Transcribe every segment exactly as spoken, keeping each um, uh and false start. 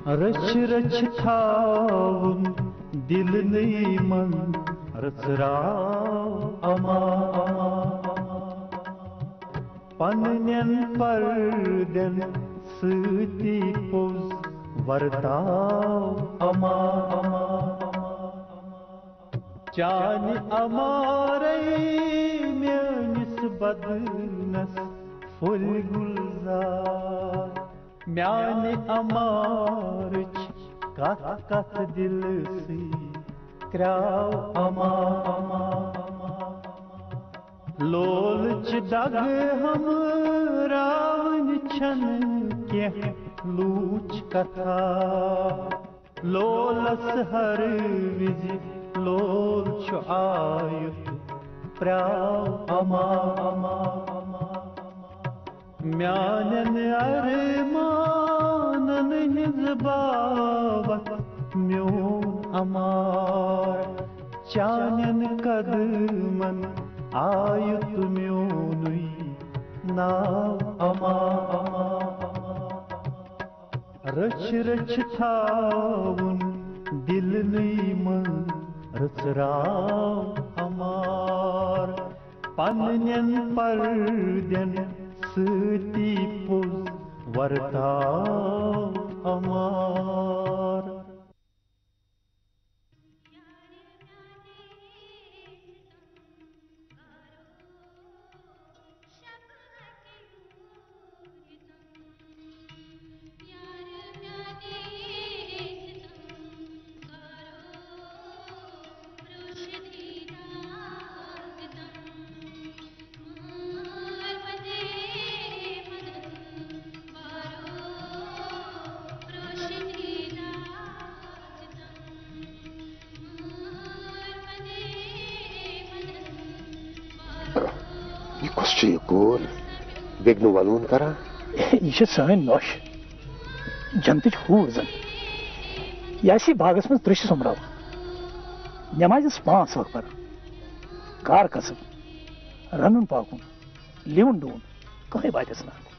رچھ رچھ تھاوُن دِلنٕے منٛز رژراو اما۔ پننٮ۪ن پردٮ۪ن سۭتی پوٚز ورتاو اما۔ چانہِ امارے میٲنِس بدنس پھٔلۍ گُلزار۔ میانہِ امارٕچ کتھ کتھ دِلسٕے کرٛاو اما۔ لولٕچ دگ ہمراوٕنۍ چھنہٕ کینٛہہ لوٗچ کتھا۔ لولس ہر وِزِ لول چھُ آیُت پرٛاو اما۔ میانٮ۪ن ارمانن ہٕنٛز باوتھ میون امار۔ چانٮ۪ن قدمن آیُت میونُے ناو اما۔ رٔچھۍ رٔچھۍ تھاوُن دِلنٕے منٛز رژراو امار۔ پننٮ۪ن پردٮ۪ن سۭتی پوٚز ورتاو امار۔ یہِ کۄس چھِ یہِ کوٗر؟ بیٚگنہٕ وَلوُن کران؟ یہِ چھِ سٲنۍ نۄش، جنتٕچ حوٗر زَن۔ یہِ آسہِ باغَس منٛز ترٛیشہِ سوٚمبراوان، نٮ۪مازِ ٲس پانٛژھ وقت پَران۔ کار کسب، رَنُن پاکُن، لیوُن ڈوُن، کٕہٕنۍ واتٮ۪س نہٕ اَتھ۔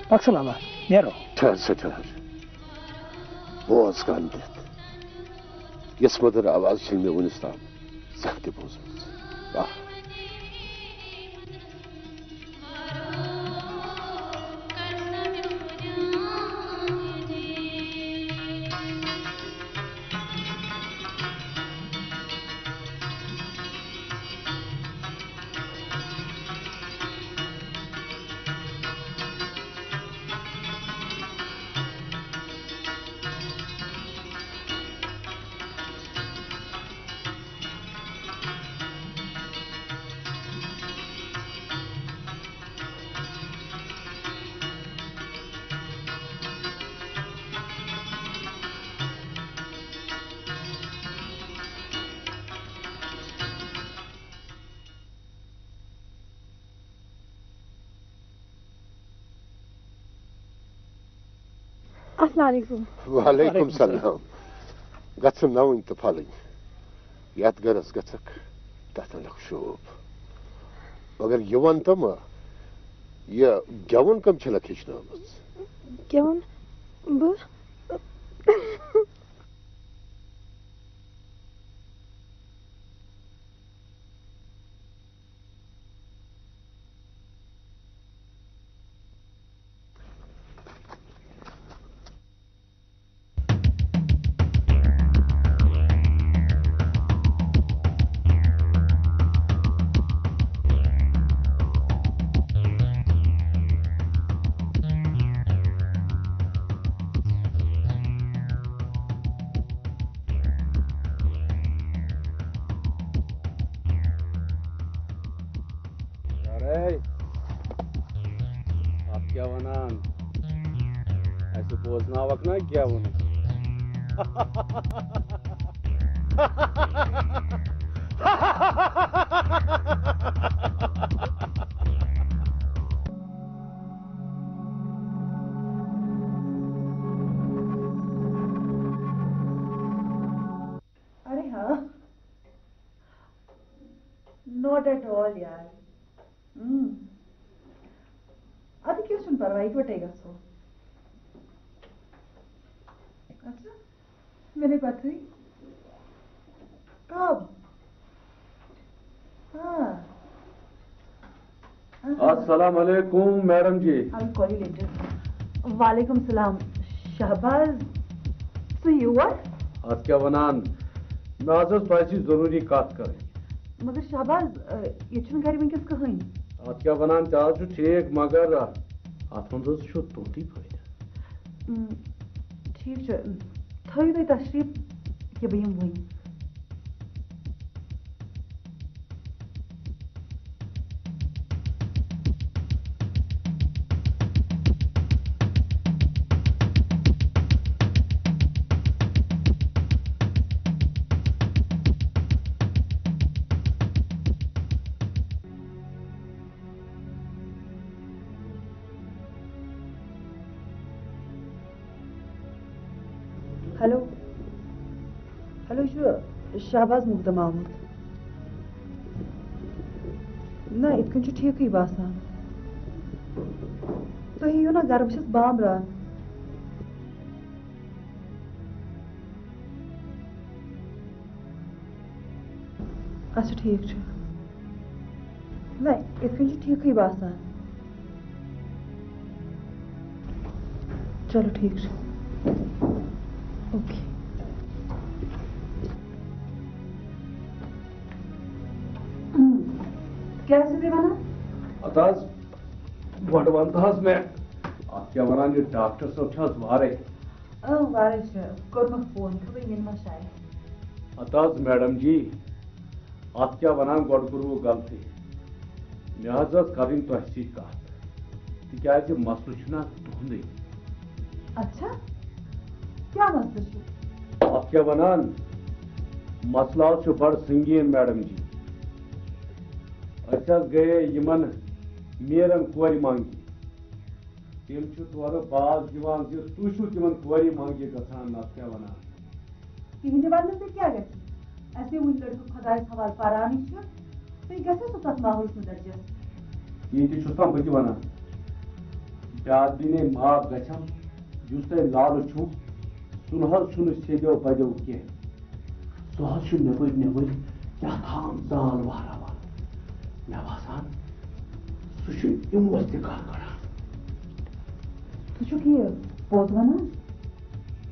پکھ سا لالا، نیرو۔ ٹھہر سا، ٹھہر۔ بوز کن دِتھ۔ یۄس مٔدٕر آواز چھَنہٕ مےٚ وُنیُس تام زانٛہہ تہِ بوٗزمٕژ۔ واہ۔ السلام علیکم۔ وعلیکم السلام۔ گژھٕ نوٕنۍ تہٕ پھلٕنۍ۔ یتھ گرس گژھکھ، تتھ انکھ شوٗب۔ مگر یہِ ون تہٕ مہ، یہِ گٮ۪وُن کٔمۍ چھِ لکھ ہیٚچھنٲومٕژ؟ گٮ۪وُن؟ بہٕ۔ ہے، اتھ کیٛاہ ونان؟ اسہِ بوزناوکھ نا گٮ۪وُن۔ ارے ہاں، not at all یار۔ ہم۔ ادٕ کینٛہہ چھُنہٕ پرواے، اِکوٹے گژھو۔ اچھا، مےٚ نَے پتہٕے۔ کب؟ ہاں۔ السلام علیکم madam ji. I'll call you later. وعلیکم السلام۔ شہباز، ژٕ یور؟ اتھ کیٛاہ ونان؟ مےٚ حظ ٲس تۄہہِ سۭتۍ ضروٗری کتھ کرٕنۍ۔ مگر شہباز، ییٚتہِ چھُنہٕ گرِ وٕنکیٚس کٕہٕنۍ۔ اتھ کیٛاہ ونان، تہِ حظ چھُ ٹھیٖک، مگر اتھ منٛز حظ چھُ تُہُنٛدُے فٲیدٕ۔ ٹھیٖک چھُ، تھٲیِو تُہۍ تشریٖف، یہِ بہٕ یِمہٕ وٕنۍ۔ ہیلو، ہیلو، یہِ چھُ شہباز مقدم آمُت۔ نہ، یِتھ کٔنۍ چھُ ٹھیٖکٕے باسان۔ تُہۍ یِیِو نا گرٕ، بہٕ چھَس بامبران۔ اچھا، ٹھیٖک چھُ۔ نہ، یِتھ کٔنۍ چھُ ٹھیٖکٕے باسان۔ چلو، ٹھیٖک چھُ۔ اوکے۔ کیٛاہ ٲسِو تُہۍ وَنان؟ اَدٕ حظ، گۄڈٕ وَن تہٕ حظ مےٚ، اَتھ کیٛاہ وَنان، یہِ ڈاکٹر صٲب چھا حظ وارَے؟ اۭں، وارَے چھِ۔ کوٚرمَکھ فون، خبر یِن ما شاید۔ ہتہٕ حظ میڈم جی، اتھ کیٛاہ ونان، گۄڈٕ کوٚروٕ غلطی۔ مےٚ حظ ٲس کرٕنۍ تۄہہِ سۭتۍ کتھ، تِکیازِ مسلہٕ چھُنہ تُہُنٛدُے۔ اچھا، کیٛاہ مسلہٕ چھُ؟ اتھ کیٛاہ ونان، مسلہٕ حظ چھُ بڑٕ سنگین میڈم جی۔ أسۍ حظ گٔیے یِمن میرن کورِ منگہِ۔ تِم چھِ تورٕ باز دِوان زِ تُہۍ چھِو تِمن کورِ منگہِ گژھان، نتہٕ کیٛاہ ونان؟ تِہنٛدِ وننہٕ سۭتۍ کیٛاہ گژھِ؟ اسہِ وُنہِ لڑکہٕ خۄدایس حوالہٕ پرانٕے چھُ، تُہۍ گژھِ سُہ تتھ ماحولس منٛز adjust۔ یہِ تہِ چھُس نا بہٕ تہِ ونان۔ بیٛاکھ بیٚنہِ معاف گژھٮ۪م، یُس تۄہہِ لالہٕ چھُو، سُہ نہٕ حظ چھُنہٕ سیٚدیو بدیو کینٛہہ۔ سُہ حظ چھُ نیٚبٕرۍ نیٚبٕرۍ کیٛاہ تام زال وہراوان۔ مےٚ باسان، سُہ چھُ یِموس تہِ کانٛہہ کڑان۔ ژٕ چھُکھ یہِ پوٚز ونان؟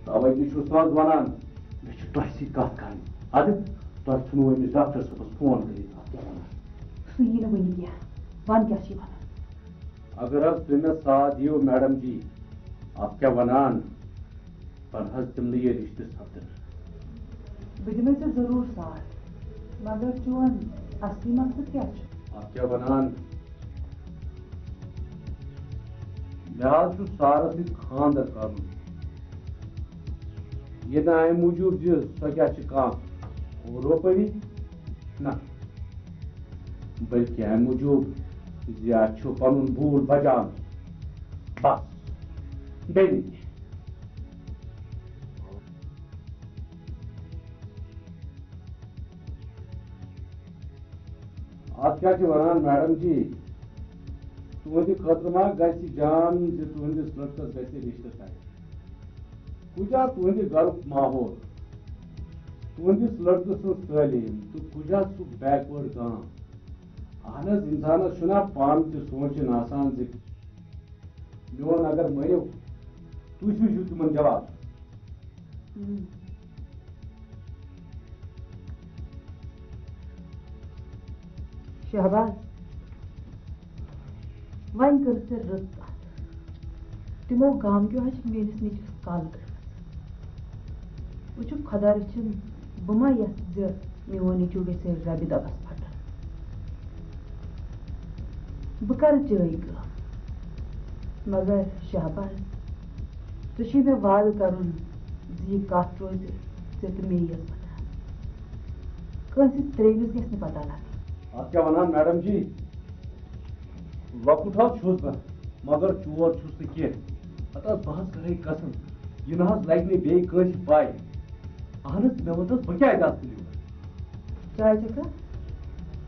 توے تہِ چھُس نہٕ حظ ونان، مےٚ چھُ تۄہہِ سۭتۍ کتھ کرٕنۍ۔ ادٕ تۄہہِ ژھُنوٕ أمِس ڈاکٹر صٲبس فون کٔرِتھ، اتھ کیٛاہ ونان؟ سُہ یی نہٕ وُنہِ کینٛہہ، ون کیٛاہ چھُے ونان؟ اگر حظ تُہۍ مےٚ ساتھ دِیِو میڈم جی، اتھ کیٛاہ ونان؟ پتہٕ حظ تِمنٕے یہِ رِشتہٕ سپدن۔ بہٕ دِمے ژےٚ ضروٗر ساتھ، مگر چون اصلی مقصد کیٛاہ چھُ؟ اتھ کیٛاہ ونان؟ مےٚ حظ چھُ سارس سۭتۍ خانٛدر کرُن۔ یہِ نہٕ امہِ موٗجوٗب زِ سۄ کیٛاہ چھِ کانٛہہ روپٔری، نہ، بلکہِ امہِ موٗجوٗب زِ اتھ چھُ پنُن بوٗل بچاوُن۔ بس، بیٚیہِ نہٕ کینٛہہ۔ اتھ کیٛاہ چھِ ونان میڈم جی؟ تُہنٛدِ خٲطرٕ ما گژھِ جان زِ تُہنٛدِس لڑکس گژھِ رشتہٕ کرٕنۍ؟ کُجا تُہنٛدِ گرُک ماحول، تُہنٛدِس لڑکہٕ سٕنٛز تعلیٖم تہٕ کُجا سُہ backward گام؟ اہن حظ، انسانس چھُنہ پانہٕ تہِ سونٛچُن آسان زِ میون اگر مٲنِو، تُہۍ سوٗزِو تِمن جواب۔ ہم۔ شہباز، وۄنۍ کٔر ژےٚ رٕژ کتھ۔ تِمو گامکیو حظ چھِ میٲنِس نیٚچوِس کل کٔڑمٕژ۔ وٕچھِو خۄدا رٔچھِن، بہٕ ما یژھٕ زِ میون نیٚچو گژھِ ربہِ دۄبس پھٹُن۔ بہٕ کرٕ چٲنۍ کٲم، مگر شہباز، ژےٚ چھُے مےٚ وعدٕ کرُن زِ یہِ کتھ روزِ ژےٚ تہٕ مے یٲژ پتہ۔ کٲنٛسہِ ترٛیٚیِمِس گژھِ نہٕ پتہ لگٕنۍ۔ اتھ کیٛاہ ونان میڈم جی؟ لۄکُٹ حظ چھُس بہٕ، مگر چور چھُس نہٕ کینٛہہ۔ ہتہٕ حظ، بہٕ حظ کرے قسم، یہِ نہ حظ لگہِ نہٕ بیٚیہِ کٲنٛسہِ پاے۔ اہن حظ، مےٚ ووٚن حظ، بہٕ کیٛازِ آسہٕ تیٚلہِ یور؟ چاے چکھا؟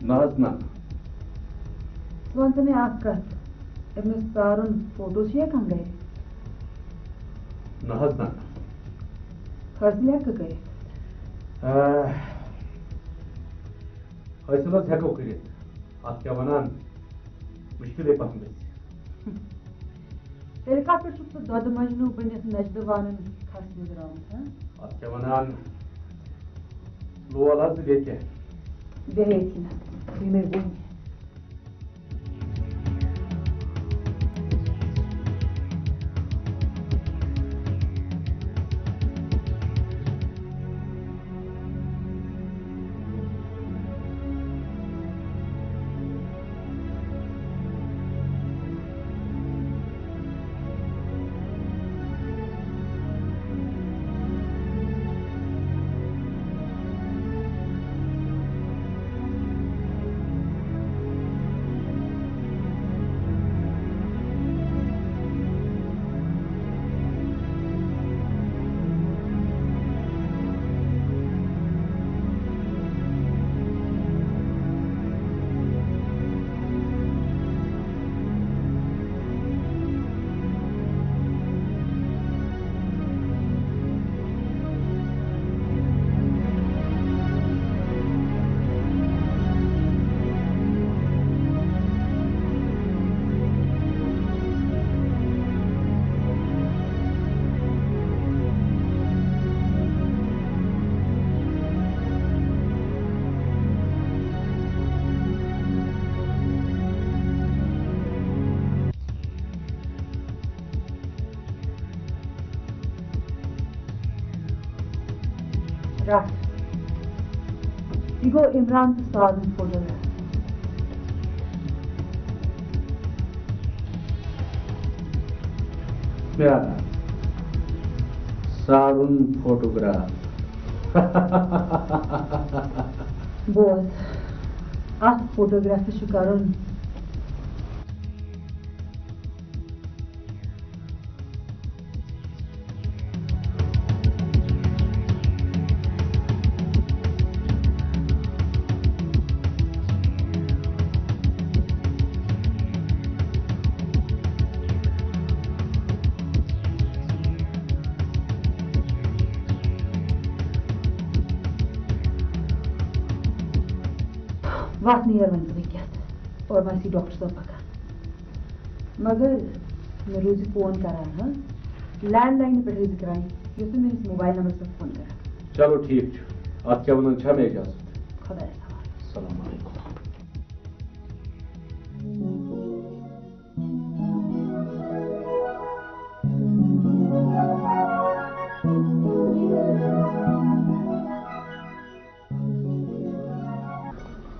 نہ حظ، نہ۔ ژٕ وَن تہٕ مےٚ اکھ کتھ، أمِس ژارُن فوٹو چھُ یا کانٛہہ گرِ؟ نہ حظ، نہ۔ حٲصِل ہٮ۪کہٕ کٔرِتھ؟ آہ، حٲصِل حظ ہٮ۪کو کٔرِتھ۔ اتھ کیٛاہ ونان؟ مُشکِلٕے پہم گژھِ۔ تیٚلہِ کتھ پٮ۪ٹھ چھُکھ ژٕ دۄدٕ مجنوٗ بٔنِتھ نجدٕ وانَن کھسنہِ درٛامُت، ہا؟ اتھ کیٛاہ ونان؟ لول حظ تہٕ بیٚیہِ کیٛاہ؟ بیٚہہ ییٚتھی نس، یہِ مےٚ ووٚن۔ رٹھ۔ یہِ گوٚو عمران تہٕ سارُن فوٹوگراف۔ پیارا سارُن فوٹوگراف۔ بوز، اتھ فوٹوگرافس چھُ کرُن۔ وَتھ نیر وۄنۍ ژٕ وٕنکیٚس، اورٕ ما آسی ڈاکٹر صٲب پکان۔ مگر مےٚ روٗزِ فون کران، ہاں؟ لینڈ لاینہِ پٮ۪ٹھ ٲسۍ زِ ترٛاوٕنۍ، یُس نہٕ میٲنِس موبایل نمبرس پٮ۪ٹھ فون کران۔ چلو ٹھیٖک چھُ، اَتھ کیٛاہ وَنان چھا مےٚ اجازت؟ خۄدایَس حوالہٕ۔ السلام علیکم۔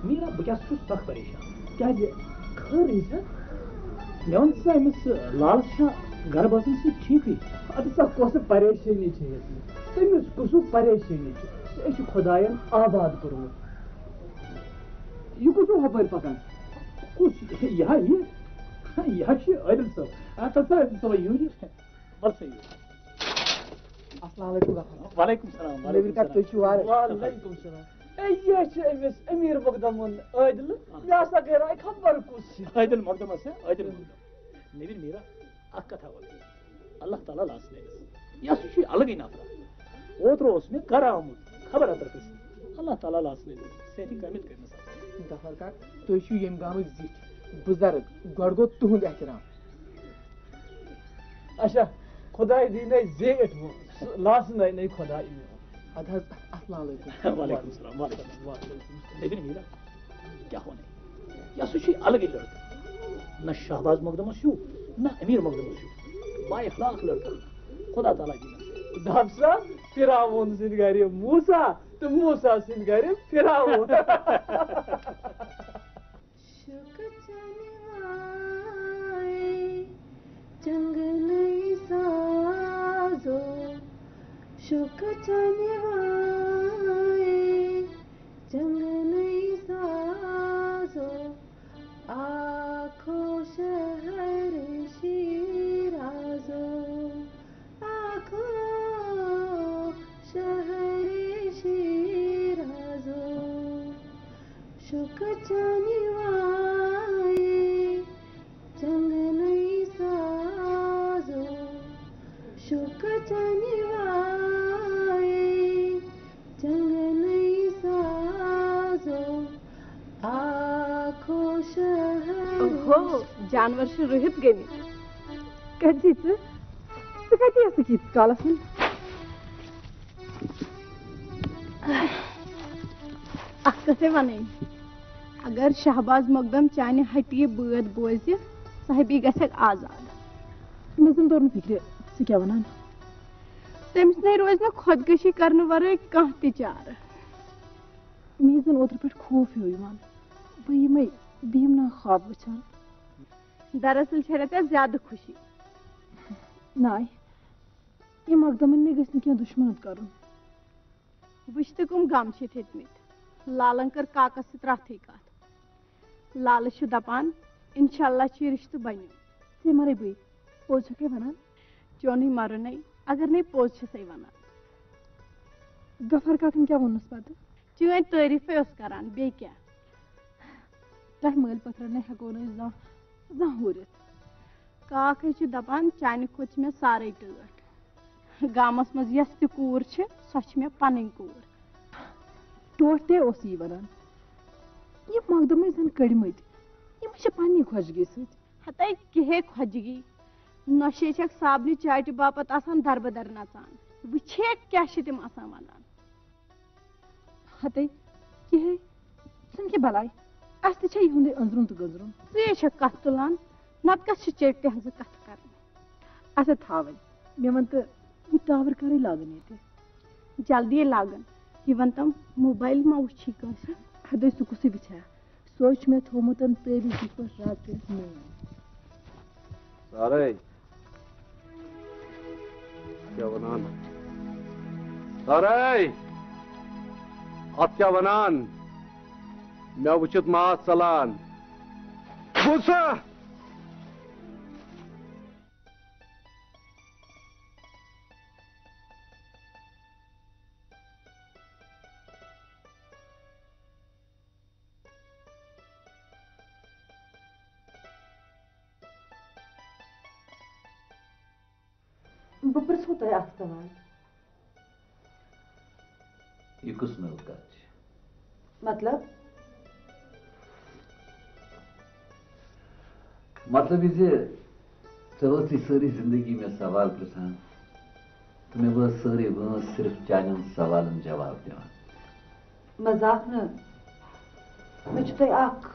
میٖرا، بہٕ کیٛاہ چھُس سخ پریشان۔ کیٛازِ؟ خٲرٕے چھا؟ مےٚ وَن ژٕ، أمِس لالَس چھا گَرٕ باسان سۭتۍ ٹھیٖکٕے؟ اَدٕ سا، کۄسہٕ پریشٲنی چھےٚ یَتھ منٛز؟ تٔمِس کُس پریشٲنی چھِ؟ أسۍ چھِ خۄدایَن آباد کوٚرمُت۔ یہِ کُس چھُ ہُپٲرۍ پَکان؟ کُس؟ یہِ ہا یہِ؟ یہِ ہا چھُ عٲدِل صٲب۔ آ، تَتھ چھا عٲدِل صٲبا یہِ؟ وَل سا یہِ۔ السلام علیکم غفار۔ وعلیکم السلام، وعلیکم نیٚبرۍ کَتھ، السلام۔ تُہۍ چھِو وارٕ؟ وعلیکم السلام۔ اے، یہِ چھُ أمِس أمیٖر مقدمُن عٲدلہٕ۔ آ۔ مےٚ ہسا گٔے راے خبر کُس چھُ۔ عٲدل مقدم ہسا، عٲدل مقدم۔ نیٚبرۍ میٖرا، اَکھ کَتھا وَن۔ اللہ تعالیٰ لاسنٲوِس۔ یہِ ہسا چھُ الگٕے نفرا۔ اوترٕ اوس مےٚ گرٕ آمُت، خبر اَتر کٔژ۔ اللہ تعالیٰ لاسنٲوِس۔ صحتِ کامِل کٔرِنَس عطا۔ غفار کاک، تُہۍ چھِو ییٚمہِ گامٕکۍ زِٹھۍ، بُزرگ، گۄڈٕ گوٚو تُہُنٛد احترام۔ اچھا، خۄداے دی نے زیٹھ وۄنۍ، سُہ لاسہٕ نَے نَے خۄداے میون۔ اَدٕ حظ، السلام علیکم۔ وعلیکم السلام، وعلیکم السلام۔ وعلیکم السلام۔ دٔپِن میٖرا، کیٛاہ وَنَے؟ یہِ ہسا چھُے الگٕے لڑکہٕ۔ نہ شہباز مقدمس ہیوٗ، نہ امیر مقدمس ہیوٗ۔ با اخلاق لڑکہٕ۔ خدا تعالیٰ دی نصیب۔ دپ سا، فرعون سٕنٛدِ گرِ موسیٰ تہٕ موسیٰ سٕنٛدِ گرِ فرعون۔ شوقہٕ چانہِ چانہِ وایے چنگنَے سازو، شوقہٕ چانہِ وایے چنگنَے سازو، آکھو شہر۔ اوہو، جانور چھِ رُہِتھ گٔمٕتۍ۔ کَتہِ چھِ ژٕ؟ ژٕ کَتہِ ٲسٕکھ ییٖتِس کالَس وۄنۍ؟ اکھ کتھے ونے، اگر شہباز مقدم چانہِ ہٹی بٲتھ بوزِ، سُہ ہبی گژھکھ آزاد۔ مےٚ زن توٚر نہٕ فکرِ، ژٕ کیٛاہ ونان؟ تٔمِس نے روزِ نہٕ خودکشی کرنہٕ ورٲے کانٛہہ تہِ چارٕ۔ مےٚ زن اوترٕ پٮ۪ٹھ خوف ہیوٗ یِوان، بہٕ یِمے، بہٕ یِم نا خواب وٕچھان۔ دراصل چھےٚ رژھا زیادٕ خوشی۔ ناے، یہِ مقدمن نے گژھِ نہٕ کینٛہہ دُشمنت کرُن۔ وٕچھ تہٕ کٕم غم چھِ تھٔتۍ مٕتۍ۔ لالن کٔر کاکس سۭتۍ راتھٕے کتھ۔ لالہٕ چھُ دپان، انشاءاللہ چھُ یہِ رشتہٕ بنیُن۔ ژے مرے بٕے، پوٚز چھکھے ونان؟ چونُے مرُنے، اگر نے پوٚز چھسے ونان۔ غفار کاکن کیٛاہ ووٚننس پتہٕ؟ چٲنۍ تعریٖفے اوس کران، بیٚیہِ کیٛاہ؟ تۄہہِ مٲلۍ پٔتھرن نے ہٮ۪کو نہٕ أسۍ زانٛہہ، زانٛہہ ہُرِتھ۔ کاک ہے چھُ دپان، چانہِ کھۄتہٕ چھِ مےٚ سارے ٹٲٹھ۔ گامس منٛز یۄس تہِ کوٗر چھِ، سۄ چھِ مےٚ پنٕنۍ کوٗر۔ ٹوٹھ تہِ اوس یی ونان۔ یِم مقدمے زن کٔڑمٕتۍ، یِم چھِ پننی خۄشگی سۭتۍ۔ ہتے کِہے خۄجگی، نۄشے چھکھ صابنہِ چاٹہِ باپتھ آسان دربدر نژان۔ وٕچھے کیٛاہ چھِ تِم آسان ونان۔ ہتے، کِہے، ژھٕن کہِ بلاے، اسہِ تہِ چھےٚ یِہُنٛدُے أنٛزرُن تہٕ گٔنٛزرُن۔ ژٕے چھکھ کتھ تُلان، نتہٕ کتھ چھِ چیٚٹۍ تِہنٛزٕ کتھٕ کرنہِ۔ اچھا تھاو وۄنۍ، مےٚ وَن تہٕ، یہِ ٹاور کرے لاگن ییٚتہِ؟ جلدی لاگن۔ یہِ وَن تم، موبایل ما وٕچھی کٲنٛسہِ؟ ہتے سُہ کُسٕے وٕچھِ ہا؟ سُہ حظ چھُ مےٚ تھوٚومُت تٲویٖز یِتھ پٲٹھۍ راتہٕ کٔرِتھ مٲنۍ۔ سارے، کیٛاہ وَنان؟ سارے، اَتھ کیٛاہ وَنان؟ مےٚ وٕچھِتھ ماس ژَلان۔ بوٗزتھا؟ بہٕ پرٛژھو تۄہہِ اکھ سوال۔ یہِ کُس نٔو کتھ چھِ؟ مطلب؟ مطلب یہِ زِ ژےٚ ٲسٕے سٲرٕے زندگی مےٚ سوال پرٛژھان تہٕ مےٚ وٲژ سٲرٕے وٲنٛس صرف چانٮ۪ن سوالن جواب دِوان۔ مذاق نہٕ، مےٚ چھُ تۄہہِ اکھ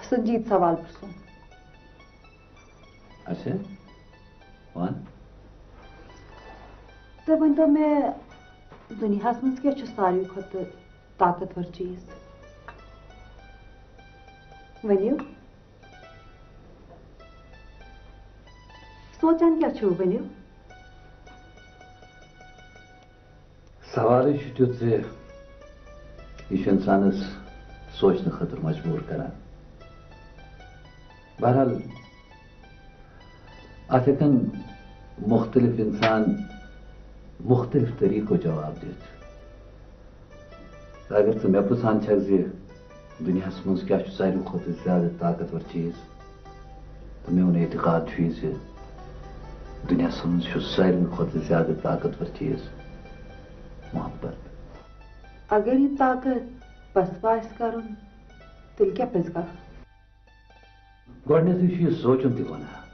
سنجیدٕ سوال پرٛژھُن۔ اچھا، وَن۔ تُہۍ ؤنۍتو مےٚ، دُنیاہَس منٛز کیٛاہ چھُ ساروی کھۄتہٕ طاقتور چیٖز؟ ؤنِو۔ سونٛچان کیٛاہ چھِو؟ ؤنِو۔ سوالٕے چھُ تیُتھ زِ یہِ چھُ اِنسانَس سونٛچنہٕ خٲطرٕ مجبوٗر کران۔ بہرحال، اَتھ ہٮ۪کن مُختٔلِف اِنسان مُختٔلِف طریٖقو جواب دِتھ۔ تہٕ اگر ژٕ مےٚ پرٛژھان چھَکھ زِ دُنیاہَس منٛز کیٛاہ چھُ ساروی کھۄتہٕ زیادٕ طاقتور چیٖز؟ تہٕ میون اعتقاد چھُ یہِ زِ دُنیاہَس منٛز چھُ ساروی کھۄتہٕ زیادٕ طاقتور چیٖز محبت۔ اگر یہِ طاقت پسپا آسہِ کرُن، تیٚلہِ کیٛاہ پزِ کرُن؟ گۄڈٕنیتھٕے چھُ یہِ سونٛچُن تہِ گۄناہ،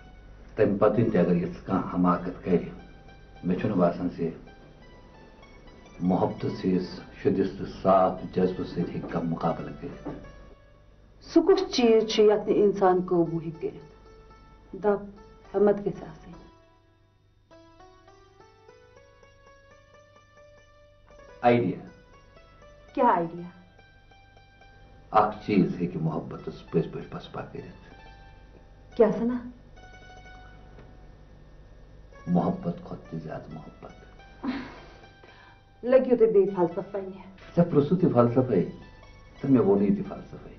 تَمہِ پتہٕ تہِ اگر یِژھ کانٛہہ حماقت کرِ، مےٚ چھُنہٕ باسان زِ محبتہٕ سٕنٛدِس شُدِس تہٕ صاف جذبہٕ سۭتۍ ہیٚکہِ کانٛہہ مُقابلہٕ کٔرِتھ۔ سُہ کُس چیٖز چھُ یتھ نہٕ انسان قوبوٗ ہیٚکہِ کٔرِتھ؟ دپ، ہمت گژھِ آسٕنۍ۔ آئیڈیا۔ کیٛاہ آئیڈیا؟ اکھ چیٖز ہیٚکہِ محبتس پٔزۍ پٲٹھۍ پسپا کٔرِتھ۔ کیٛاہ سنا؟ محبت کھۄتہٕ تہِ زیادٕ محبت۔ لٔگِو تُہۍ بیٚیہِ فلسفہٕ پننہِ۔ ژےٚ پرٛژھُتھ تہِ فلسفے تہٕ مےٚ ووٚنُے تہِ فلسفے۔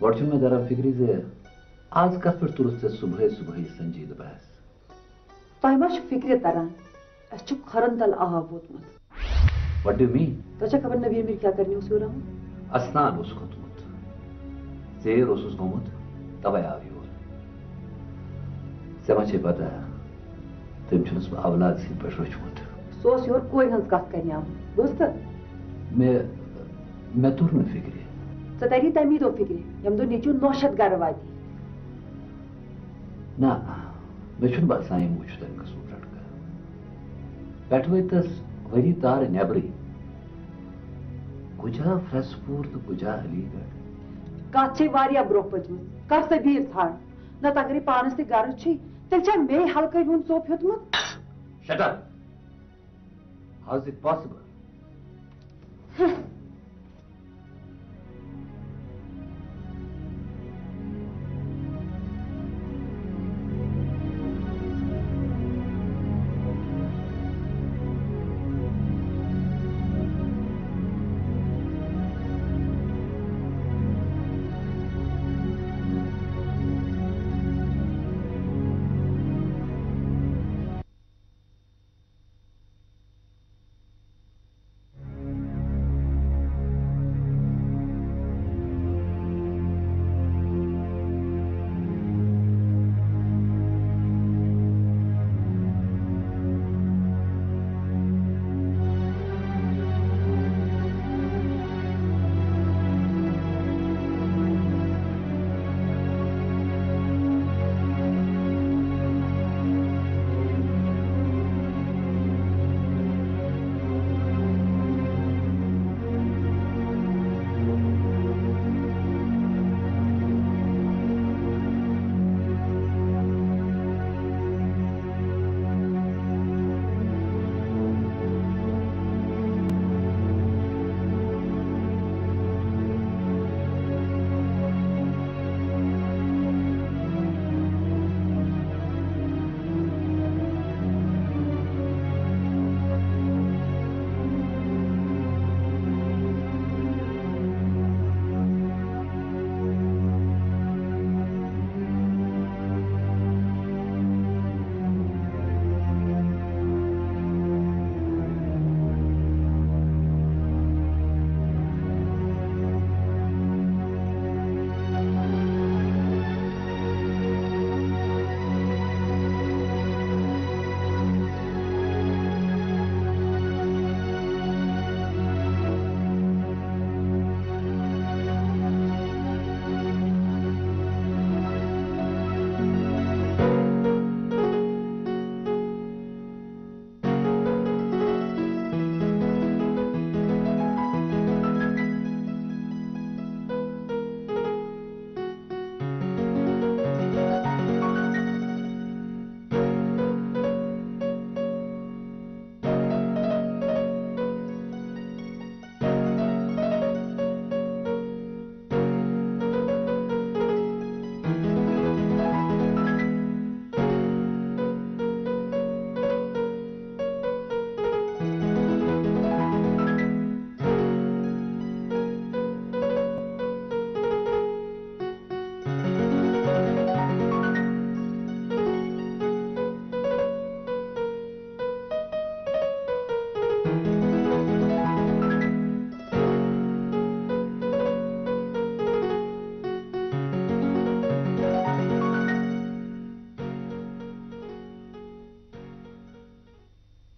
گۄڈٕ چھُنہٕ مےٚ تران فِکرِ زِ آز کتھ پٮ۪ٹھ توٚرُتھ ژےٚ صُبحٲے صُبحٲے سنجیدٕ بحث؟ تۄہہِ ما چھُ فِکرِ تران، اَسہِ چھُ کھۄرن تل آب ووتمُت۔ What do you mean? تۄہہِ چھا خبر نبی امیر کیٛاہ کرنہِ اوس یور آمُت؟ اسنان اوس کھوٚتمُت۔ ژیر اوسُس گوٚمُت، توے آو یور۔ ژےٚ ما چھے پتہ، تٔمۍ چھُنس بہٕ اولاد سٕنٛدۍ پٲٹھۍ روچھمُت۔ سُہ اوس یورٕ کورِ ہٕنٛز کتھ کرنہِ آمُت، بوٗزتھٕ؟ مےٚ، مےٚ توٚر نہٕ فِکرِ۔ ژےٚ تری تمی دۄہ فِکرِ، ییٚمہِ دۄہ نیٚچوٗ نوشت گرٕ واتی۔ نہ، مےٚ چھُنہٕ باسان یِمو چھُ تَمہِ قٕسمُک لڑکہٕ۔ پٮ۪ٹھٕ وٲتۍ تس ؤری تارٕ نٮ۪برٕے۔ کُجا فرسپوٗر تہٕ کُجا علی گڑھ۔ کتھ چھے واریاہ برونٛہہ پٔچمٕژ۔ کر سبیٖل ژھانڈ۔ نتہٕ اگرے پانس تہِ غرض چھُے، تیٚلہِ چھا مے حلقہٕ ہُنٛد ژوٚپ ہیوٚتمُت؟ Shut up! How is it possible?